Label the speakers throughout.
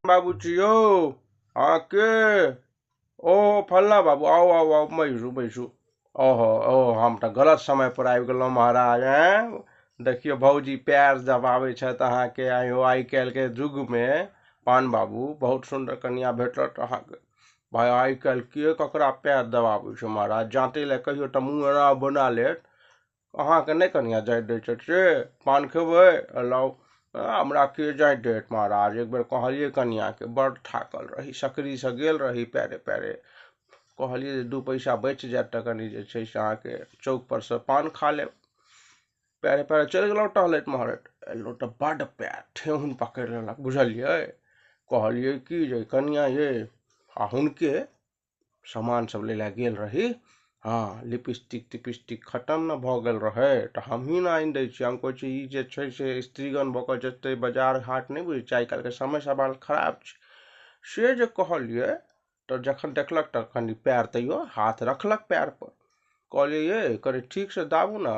Speaker 1: बाबू छी यौ। अहाँ के? ओ फल्लाँ बाबू, आउ आउ आउ, बैसू बैसू। ओहो ओ हम तऽ गलत समय पर आबि गेलहुँ महाराज। आँय देखियौ, भौजी पैर दबाबै छथि अहाँके। आइयो आइ काल्हिके युगमे पान बाबू बहुत सुन्दर कनिया भेटत अहाँके। भाय, आइ काल्हि के ककरा पैर दबाबै छै महाराज? जाँते लए कहियो तऽ मुँह एना बना लेत अहाँके। नहि कनिया जाइत दै छथि से? पान खेबै? लाउ। हमरा के जाइत देत महाराज? एक बेर कहलियै कनियाके, बड़ थाकल रही, सकरीसँ गेल रही पैरे पैरे, कहलियै जे दू पैसा बचि जायत तऽ कनि जे छै से अहाँके चौकपर सँ पान खा लेब। पैरे पैरे चलि गेलहुँ टहलैत महरैत, एलहुँ तऽ बड्ड पैर ठेहुन पकड़ि लेलक, बुझलियै? कहलियै की जे कनिया ये, आ हुनके सामान सब लै लए गेल रही। हँ, लिपस्टिक तिपिस्टिक खतम ने भऽ गेल रहै तऽ हमहीँ ने आनि दै छियै। हम कहै छी, ई जे छै से स्त्रीगण भऽ कऽ जेतै बाजार हाट, नहि बुझै छियै, आइ काल्हिके समय सवाल खराब छै। से जे कहलियै तऽ जखन देखलक तऽ कनि पैर तैयो हाथ रखलक पैरपर। कहलियै, ये कनि ठीकसँ दाबू ने,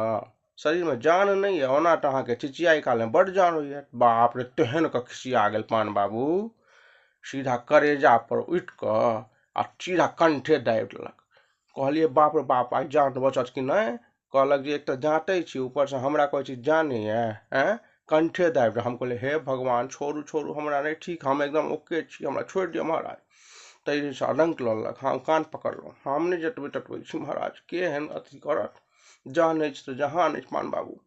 Speaker 1: शरीरमे जान नहि यऽ। ओना तऽ अहाँके चिचियाइ कालमे बड्ड जान होइए। बाप रे, तेहन कऽ खिसिया गेल पान बाबू, सीधा करेजा पर उठि कऽ आ सीधा कंठे दाबि देलक। कहलियै, बाप रे बाप, आइ जान बचत कि नहि? कहलक जे एक तऽ जाँतै छी, ऊपरसँ हमरा कहै छी जान नहि यऽ। आँय, कंठे दाबि दे। हम कहलियै, हे भगवान, छोड़ू छोड़ू, हमरा नहि ठीक, हम एकदम ओके छी, हमरा छोड़ि दिअ महाराज। ताहिसँ अडङ्क लऽ लेलक। हम कान पकड़लहुँ, हम नहि जतबै ततबै छी महाराज, के एहन अथी करत? जान अछि तऽ जहान अछि पान बाबू।